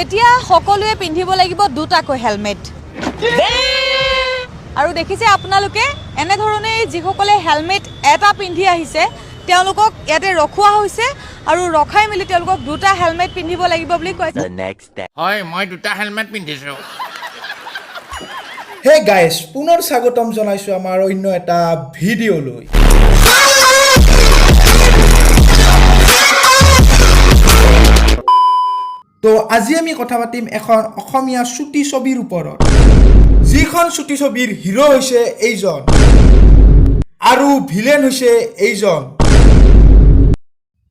এতিয়া সকলোৱে পিন্ধিব লাগিব দুটাকৈ হেলমেট। আৰু দেখিছে আপোনালোকে এনেধৰণে যিসকলে হেলমেট এটা পিন্ধি আহিছে তেওঁলোকক ইয়াতে ৰখোৱা হৈছে আৰু ৰখাই মেলি তেওঁলোকক দুটা হেলমেট পিন্ধিব লাগিব বুলি কৈছে। হয়, মই দুটা হেলমেট পিন্ধিছোঁ। হে গাইছ, পুনৰ স্বাগতম জনাইছোঁ আমাৰ অন্য এটা ভিডিঅ'লৈ। তো আজি আমি কথা পাতিম এখন অসমীয়া চুটি ছবিৰ ওপৰত, যিখন চুটি ছবিৰ হিৰ' হৈছে এইজন আৰু ভিলেন হৈছে এইজন।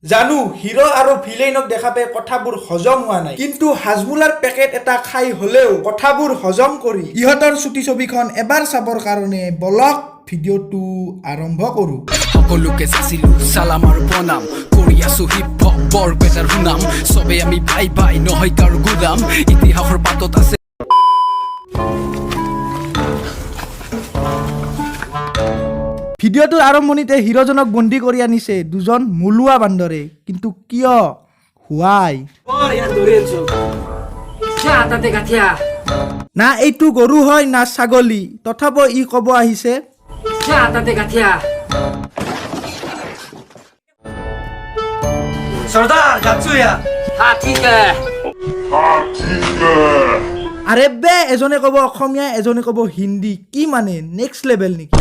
জানো, হিৰ' আৰু ভিলেইনক দেখা পাই কথাবোৰ হজম হোৱা নাই, কিন্তু হাজমোলাৰ পেকেট এটা খাই হ'লেও কথাবোৰ হজম কৰি ইহঁতৰ চুটি ছবিখন এবাৰ চাবৰ কাৰণে বলক ভিডিঅ'টো আৰম্ভ কৰোঁ। সকলোকে যাচিলো চালাম আৰু প্ৰণাম কৰি আছো হিপ হপ বৰপেটাৰ সুনাম। চবে আমি ভাই ভাই, নহয় কাৰো গোলাম। ইতিহাসৰ পাতত আছে। ভিডিঅ'টোৰ আৰম্ভণিতে হিৰ'জনক বন্দী কৰি আনিছে দুজন মলুৱা বান্দৰে, কিন্তু কিয় হোৱাই না এইটো গৰু হয় না ছাগলী, তথাপিও ই ক'ব আহিছে। আৰে বে, এজনে ক'ব অসমীয়া, এজনে ক'ব হিন্দী, কি মানে নেক্সট লেভেল নেকি?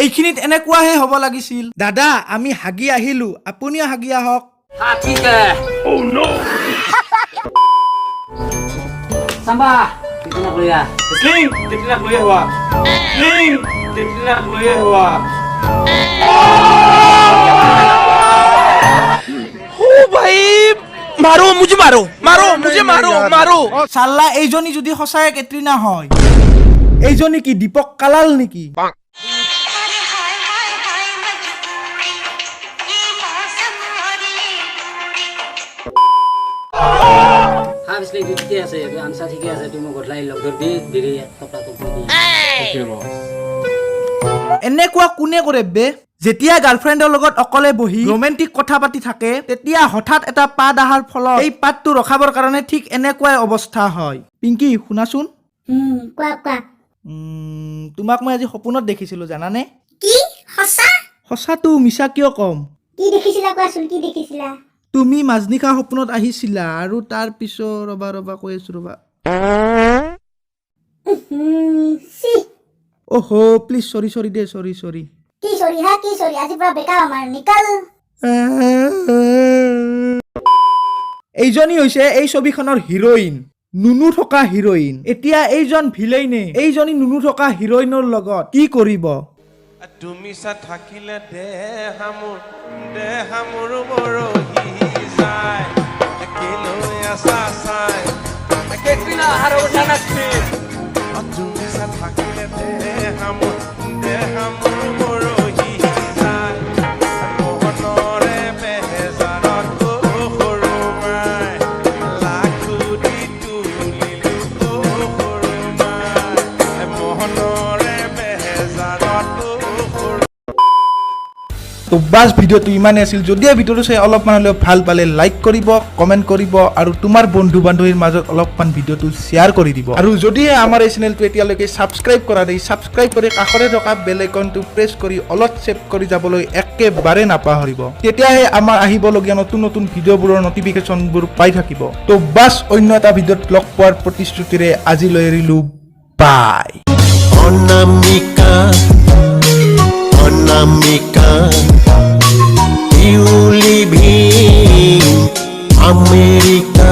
এইখিনিত এনেকুৱাহে হ'ব লাগিছিল, দাদা আমি হাগি আহিলো, আপুনিও হাগি আহক। मारो मुझे, मारो मारो मुझे, मारो मारो। চাল্লা, এইজনী যদি সঁচায়ে কেটৰিনা হয়, এইজনী কি দীপক কালাল নেকি? अरे हाय हाय हाय मजबूरी, ये मौसम और ये दूरी। হা বিছলি, তুই ঠিকে আছে, তুই আনচা ঠিকে আছে। তুই মোক গধূলি লগ ধৰবি, দেৰি 1 টকা তোক দি। এনেকুৱা কোনে কৰে বে? যেতিয়া গাৰ্লফ্ৰেণ্ডৰ লগত অকলে বহি ৰোমেণ্টিক কথা পাতি থাকে, তেতিয়া হঠাৎ এটা পাত অহাৰ ফলত এই পাতটো ৰখাবৰ কাৰণে ঠিক এনেকুৱাই অৱস্থা হয়। পিংকি, শুনাচোন। কোৱা কোৱা। তোমাক মই আজি সপোনত দেখিছিলো, জানানে? কি, সঁচা? সঁচাটো, মিছা কিয় ক'ম? কি দেখিছিলা কোৱাচোন, কি দেখিছিলা? তুমি মাজনিশা সপোনত আহিছিলা আৰু তাৰ পিছত, ৰবা ৰবা, কৈ আছো ৰবা। চি। অহ, প্লিজ, চৰি চৰি দে, চৰি চৰি। কি চৰি হা, কি চৰি? আজিৰ পৰা বেকাৰ আমাৰ, নিকাল। এইজনী হৈছে এই ছবিখনৰ হিৰইন, নুনু থকা হিৰইন। এতিয়া এইজন ভিলেইনে এইজনী নুনু থকা হিৰইনৰ লগত কি কৰিব? তুমি চা থাকিলে দেহা মোৰ, দেহা মোৰ মৰহি যায়। কেলৈ আছা চাই? তুমি চা থাকিলে দেহা মোৰ, দেহা মোৰ মৰহি যায়। মোহনৰে বেজাৰত অ সৰু মাই, লাখুটি তুলিলো অ সৰু মাই, মোহনৰে বেজাৰত অ সৰু। তো বাছ, ভিডিঅ'টো ইমানেই আছিল। যদিহে ভিডিঅ'টো চাই অলপমান হ'লেও ভাল পালে, লাইক কৰিব, কমেণ্ট কৰিব আৰু তোমাৰ বন্ধু বান্ধৱীৰ মাজত অলপমান ভিডিঅ'টো শ্বেয়াৰ কৰি দিব। আৰু যদিহে আমাৰ এই চেনেলটো এতিয়ালৈকে ছাবস্ক্ৰাইব কৰা নাই, ছাবস্ক্ৰাইব কৰি কাষতে থকা বেল আইকনটো প্ৰেছ কৰি অলপ ছেভ কৰি যাবলৈ একেবাৰে নাপাহৰিব। তেতিয়াহে আমাৰ আহিবলগীয়া নতুন নতুন ভিডিঅ'বোৰৰ নটিফিকেশ্যনবোৰ পাই থাকিব। তো বাছ, অন্য এটা ভিডিঅ'ত লগ পোৱাৰ প্ৰতিশ্ৰুতিৰে আজিলৈ এৰিলোঁ, বাই। Anamika, Anamika, you live in America.